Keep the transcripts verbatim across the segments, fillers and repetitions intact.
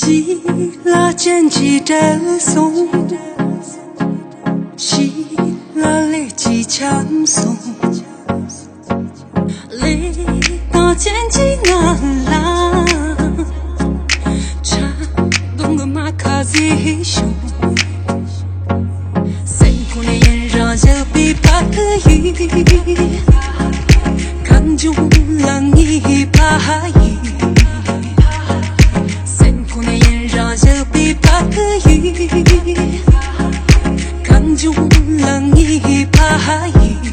ཞི་ལ་ཅན་གྱིས་བྲལ་སོང་། ཞི་ལ་ལས་ཀྱིས་འཁྱམས་སོང་། ལས་དང་ཅན་གྱིས་ང་ལ་ཆ་གདོང་གི་མ་ཁ་ཟེར་བྱུང་། སེམས་ཁོང་ནས་ཡུན་རིང་བཞག་པའི་ཕ་གི་ཡུལ། གངས་ལྗོངས་ལ་ངའི་ཕ་ཡུལ། སེམས་ཁོང་ནས་ཡུན་རིང་བཞག་པའི་ཕ་གི་ཡུལ། གངས་ལྗོངས་ལ་ངའི་ཕ་ཡུལ།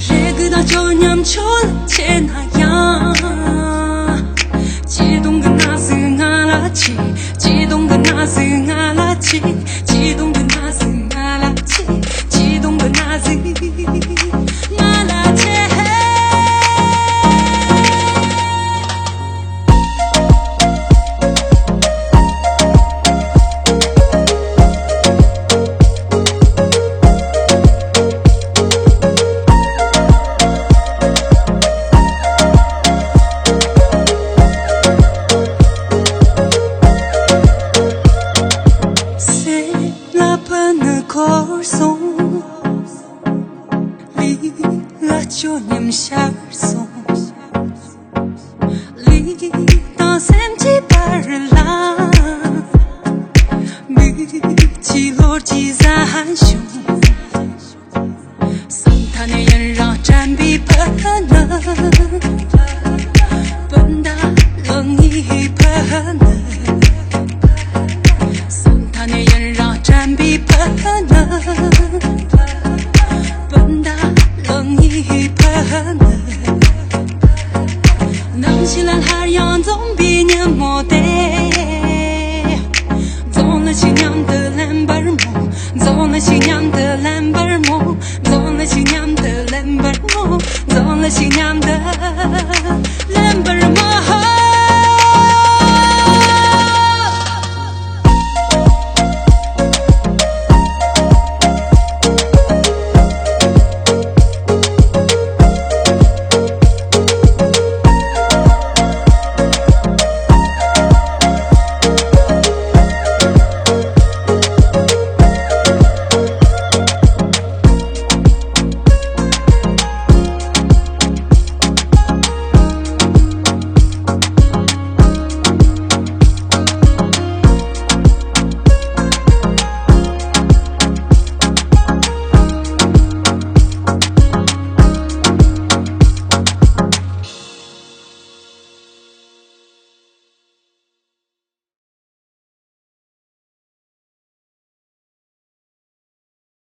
རེ་སྒུག་དང་སྐྱོ་ཉམ་ཆོད་ཆེ་ན་ཡང་། ཆེ་གདོང་གི་ན་ཟུག་ང་ལ་ཆེ། ཆེ་གདོང་གི་ན་ཟུག་ང་ལ་ཆེ། ཆེ་གདོང་གི་ན་ཟུག་ང་ལ་ཆེ། ཆེ་གདོང་གི་ན་ཟུག་ང་ལ་ཆེ། སེམས་ལ་བུ་ནི་འཁོར་སོང་། ལུས་ལ་སྐྱོ་ཉམས་ཤར་སོང་། ལུས་དང་སེམས་ཀྱི་བར་ལ། མུན་གྱི་ལོ་རྒྱུས་ཟིན་བྱུང་། སེམས་མཐའ་ནས་ཡུན་རིང་དྲན་པའི་བུ་ནི། སྤུན་ཟླ་ལོ་ལྔའི་བུ་ནི། སེམས་མཐའ་ནས་ཡུན་རིང་དྲན་པའི་བུ་ནི། སྤུན་ཟླ་ལོ་ལྔའི་བུ་ནི། ནམ་ཞིག་ལ་སླར་ཡང་འཛོམས་པའི་ཉིན་མོ་དེ། རྫོང་ལ་ཞིག་མཉམ་དུ་ལེན་པར་སྨོན། རྫོང་ལ་ཞིག་མཉམ་དུ་ལེན་པར་སྨོན། རྫོང་ལ་ཞིག་མཉམ་དུ་ལེན་པར་སྨོན། རྫོང་ལ་ཞིག་མཉམ་དུ།